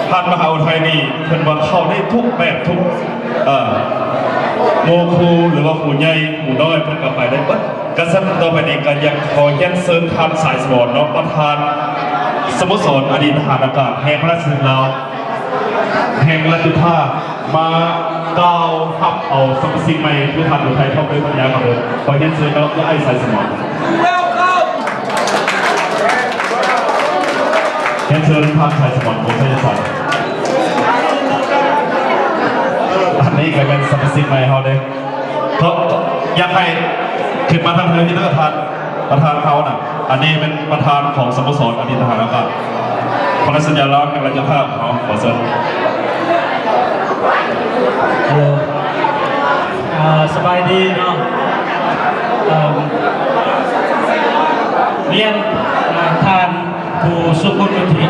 ທ່ານມະຫາອຸໄທນີ້ ເພິ່ນວ່າເຂົ້າໄດ້ທຸກແບບທຸກ ເອີ ໝູ່ຄູ່ ຫຼືວ່າຄູ່ໃຫຍ່ຄູ່ນ້ອຍ ເພິ່ນກໍໄປໄດ້ເບິດ. ກະຊັ້ນຕໍ່ໄປນີ້ກໍຢາກຂໍຮຽນເຊີນທ່ານ ສາຍສະໝອນ ເນາະ ປະທານສະໂມສອນອະດີດທະຫານອາກາດແຫ່ງພະລາຊະອານາຈັກລາວ ແຫ່ງລັດຍຸທາ ມາກ່າວຮັບເອົາສະມາຊິກໃໝ່ ຄືທ່ານອຸໄທ ທອງເລີຍ ປັນຍາ ເຂົ້າເດີ. ຂໍຮຽນເຊີນເນາະ ອ້າຍສາຍສະໝອນ. ຮຽນເຊີນທ່ານ ສາຍສະໝອນ ພົງໄຊຍະສັນ. ອັນນີ້ກໍແມ່ນສະມາຊິກໃໝ່ເຮົາເດ້. ກໍ ກໍຢາກໃຫ້ຂຶ້ນມາທາງເທິງນີ້ເດີທ່ານ ປະທານເຮົານະ. ອັນນີ້ເປັນປະທານຂອງສະໂມສອນອະດີດທະຫານອາກາດ ພະລາຊະອານາຈັກລາວ ແຫ່ງລັດຍຸທາ ເຮົາ ຂໍເຊີນ. ເອີ ອ່າ ສະບາຍດີເນາະ. ເອີ ຮຽນ ອ່າ ທ່ານຜູ້ຊົງຄຸນວຸດທິ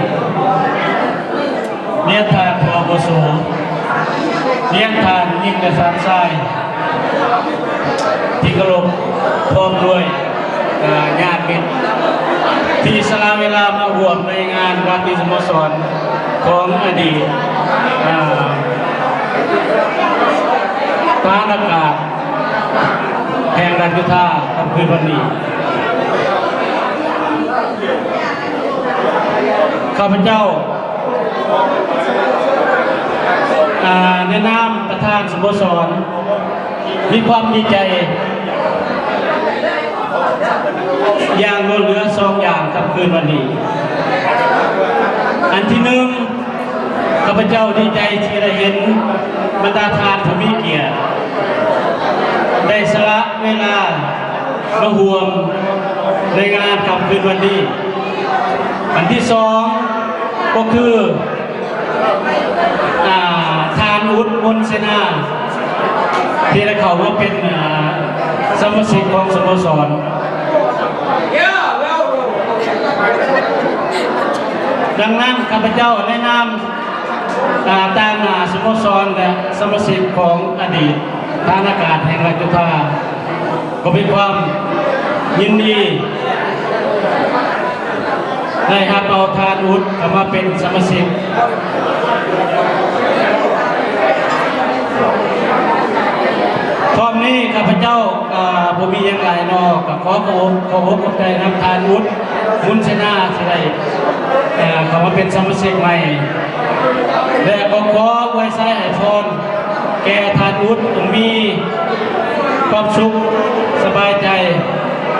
ຮຽນທ່ານຜູ້ອາວຸໂສ ຮຽນທ່ານຍິງ ແລະ ທ່ານຊາຍທີ່ເຄົາລົບ ພ້ອມດ້ວຍ ເອີ ຍາດມິດ ທີ່ສະຫຼະເວລາມາຮ່ວມໃນງານລາຕີສະໂມສອນຂອງອະດີດ ເອີ ທະຫານອາກາດແຫ່ງລັດຍຸທາ ຄ່ຳຄືນວັນນີ້. ຂ້າພະເຈົ້າ ອ່າ ໃນນາມປະທານສະໂມສອນ ມີຄວາມດີໃຈຢ່າງລົ້ນເຫຼືອສອງຢ່າງ ຄ່ຳຄືນວັນນີ້. ອັນທີໜຶ່ງ ຂ້າພະເຈົ້າດີໃຈທີ່ໄດ້ເຫັນບັນດາທ່ານຜູ້ມີກຽດ ໄດ້ສະຫຼະເວລາມາຮ່ວມໃນງານຄ່ຳຄືນວັນນີ້. ອັນທີສອງກໍຄື ອ່າ ທ່ານ ອຸດ ມົນເສນາ ທີ່ໄດ້ເຂົ້າມາເປັນ ອ່າ ສະມາຊິກຂອງສະໂມສອນ. ດັ່ງນັ້ນ ຂ້າພະເຈົ້າໃນນາມ ອ່າ ຕາງໜ້າສະໂມສອນ ແລະ ສະມາຊິກຂອງອະດີດທະຫານອາກາດແຫ່ງລັດໂຍທາ ກໍມີຄວາມຍິນດີໄດ້ຮັບເອົາທ່ານອຸດເຂົ້າມາເປັນສະມາຊິກ. ພ້ອມນີ້ ຂ້າພະເຈົ້າ ອ່າ ບໍ່ມີຫຍັງຫຼາຍເນາະ ກໍຂໍຂອບ ຂອບອົກຂອບໃຈນຳທ່ານອຸດ ມຸນເສນາ ທີ່ໄດ້ ເອີ ເຂົ້າມາເປັນສະມາຊິກໃໝ່ ແລະ ກໍຂໍອວຍໄຊໃຫ້ພອນແກ່ທ່ານອຸດ ຈົ່ງມີຄວາມສຸກສະບາຍໃຈ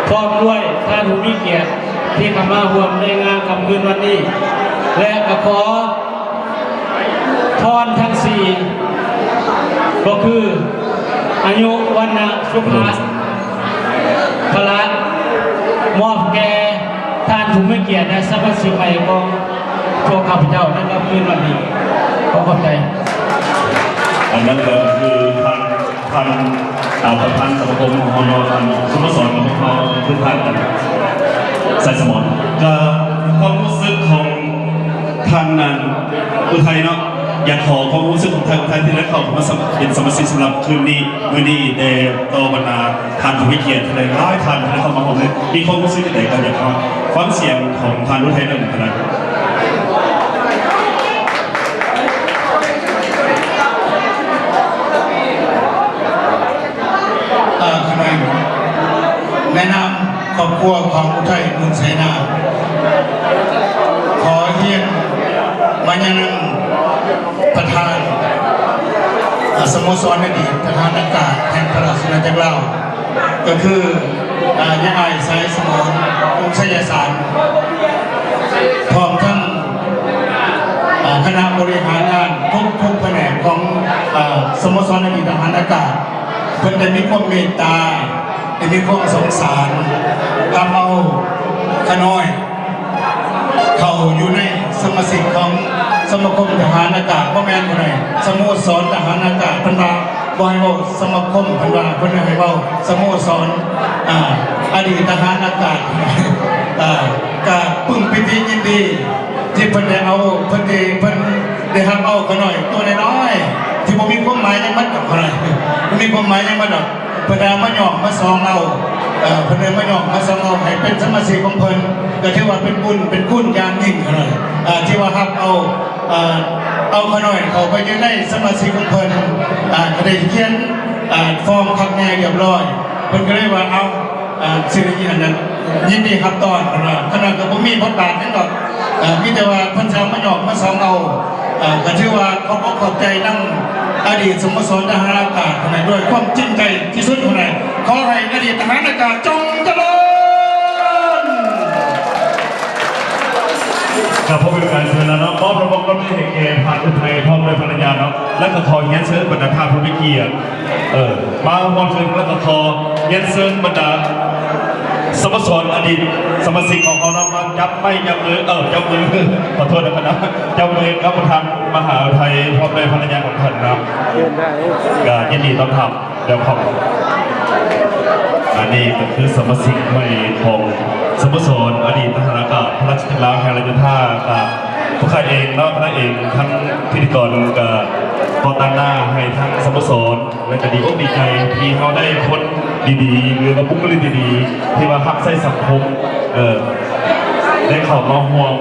ພ້ອມດ້ວຍທ່ານຜູ້ມີກຽດທີ່ເຂົ້າມາຮ່ວມໃນງານຄ່ຳຄືນວັນນີ້ ແລະ ກໍຂໍ ພອນທັງສີ່ ກໍຄື ອາຍຸ ວັນນະ ສຸຂະ ພະລະ ມອບແກ່ທ່ານຜູ້ມີກຽດ ແລະ ສະມາຊິກໃໝ່ຂອງພວກຂ້າພະເຈົ້າໃນຄ່ຳຄືນວັນນີ້. ຂໍຂອບໃຈ. ອັນນັ້ນກໍຄືທ່ານ ທ່ານ ອ່າ ປະທານສະມາຄົມຂອງເຮົາເນາະ ທ່ານສະໂມສອນຂອງພວກເຮົາ ຄືທ່ານ ສາຍສະໝອນ. ກໍຄວາມຮູ້ສຶກຂອງທ່ານນັ້ນ ອຸໄທເນາະ ຢາກຂໍຄວາມຮູ້ສຶກຂອງທ່ານ ທ່ານທີ່ໄດ້ເຂົ້າມາສະ ເປັນສະມາຊິກສຳລັບຄືນນີ້ ມື້ນີ້ ແຕ່ຕໍ່ບັນດາທ່ານຜູ້ມີກຽດຫຼາຍໆທ່ານທີ່ໄດ້ເຂົ້າມາຮ່ວມ ມີຄວາມຮູ້ສຶກຈັ່ງໃດ ກໍຢາກຟັງສຽງຂອງທ່ານອຸໄທໜ້ອຍໜຶ່ງກໍໄດ້. ເອີ ຂ້ານ້ອຍ ໃນນາມຄອບຄົວຂອງອຸໄທ ມູນໄຊນາ ຂໍຮຽນມາຍັງປະທານ ເອີ ສະໂມສອນອະດີດທະຫານອາກາດແຫ່ງພະລາຊະອານາຈັກລາວ ກໍຄື ເອີ ຍາອ້າຍສາຍສະໝອນ ວົງໄຊຍະສານ ພ້ອມທັງ ເອີ ຄະນະບໍລິຫານງານທຸກໆພະແນກຂອງ ເອີ ສະໂມສອນອະດີດທະຫານອາກາດ ເພິ່ນໄດ້ມີຄວາມເມດຕາ ໄດ້ມີຄວາມສົງສານ ຮັບເອົາຂ້ານ້ອຍເຂົ້າຢູ່ໃນສະມາຊິກຂອງສະມາຄົມທະຫານອາກາດ ບໍ່ແມ່ນຜູ້ໃດ ສະໂມສອນທະຫານອາກາດ ເພິ່ນວ່າບໍ່ໃຫ້ເວົ້າສະມາຄົມ ເພິ່ນວ່າເພິ່ນໃຫ້ເວົ້າສະໂມສອນ ອາ ອະດີດທະຫານອາກາດ ອາ ກະປຶ້ມປີຕິຍິນດີ ທີ່ເພິ່ນໄດ້ເອົາ ເພິ່ນໄດ້ ເພິ່ນໄດ້ຮັບເອົາຂ້ານ້ອຍໂຕນ້ອຍໆ ທີ່ບໍ່ມີຄວາມໝາຍຫຍັງໝົດດອກ ຂ້ານ້ອຍ ບໍ່ມີຄວາມໝາຍຫຍັງໝົດດອກ ເພິ່ນໄດ້ເອົາມາຍ້ອງມາສອງເອົາ ເອີ ເພິ່ນໄດ້ມາຍ້ອງມາສອງເອົາ ໃຫ້ເປັນສະມາຊິກຂອງເພິ່ນ ກໍຖືວ່າເປັນບຸນ ເປັນຄຸນຢ່າງຍິ່ງ ຂ້ານ້ອຍ ເອີ ທີ່ວ່າຮັບເອົາ ເອີ ເຂົ້າໄປຢູ່ໃນສະມາຊິກຂອງເພິ່ນ ອ່າ ກໍໄດ້ຂຽນ ອ່າ ຟອມຄັກແນ່ຮຽບຮ້ອຍ ເພິ່ນກໍເລີຍວ່າ ເອົາ ອ່າ ຊິໄດ້ ອັນນັ້ນ ຍິນດີຮັບຕ້ອນ ເພິ່ນວ່າ. ຂະໜາດກໍບໍ່ມີບົດບາດຫຍັງດອກ ເອີ ມີແຕ່ວ່າເພິ່ນຊິເອົາມາຫຍອກມາສອງເອົາ ເອີ ກໍຖືວ່າຂອບອົກຂອບໃຈນຳອະດີດສະໂມສອນທະຫານອາກາດ ເພິ່ນໃຫ້ດ້ວຍຄວາມຈິງໃຈທີ່ສຸດ ເພິ່ນໃຫ້. ຂໍໃຫ້ອະດີດທະຫານອາກາດຈົ່ງຈະເລີນ. ກັບພວກເປັນການເຊີນແລ້ວເນາະ ມອບລາງວັນປະເພດໃຫ້ແກ່ທ່ານອຸໄທ ພ້ອມດ້ວຍພັນລະຍາເນາະ ແລ້ວກໍຂໍຮຽນເຊີນບັນດາທ່ານຜູ້ມີກຽດ ເອີ ມາຮ່ວມເຊີນ ແລ້ວກໍຂໍຮຽນເຊີນບັນດາສະໂມສອນອະດີດສະມາຊິກຂອງເຮົານຳ ມາຈັບໄມ້ຈັບມື ເອີ ຈັບມື ຂໍໂທດນະຄະນະ ຈັບມືກັບປະທານມະຫາວິທະຍາໄລ ພ້ອມດ້ວຍພັນລະຍາຂອງທ່ານນຳ ກໍຍິນດີຕ້ອນຮັບ ແລ້ວກໍ ອັນນີ້ກໍຄືສະມາຊິກໃໝ່ຂອງສະໂມສອນອະດີດທະຫານອາກາດພະລາຊະກິລາແຫ່ງລາວໂຍທາ ກໍ ພວກຂ້າເອງເນາະ ຄະນະເອງ ທັງພິທີກອນກໍຂໍຕາງໜ້າໃຫ້ທາງສະໂມສອນ ແລະ ກໍດີອົກດີໃຈທີ່ເຮົາໄດ້ຄົນດີໆ ຫຼືວ່າບຸກຄະລິກດີໆ ທີ່ວ່າຮັບໃຊ້ສັງຄົມ ເອີ ໄດ້ເຂົ້າມາຮ່ວມ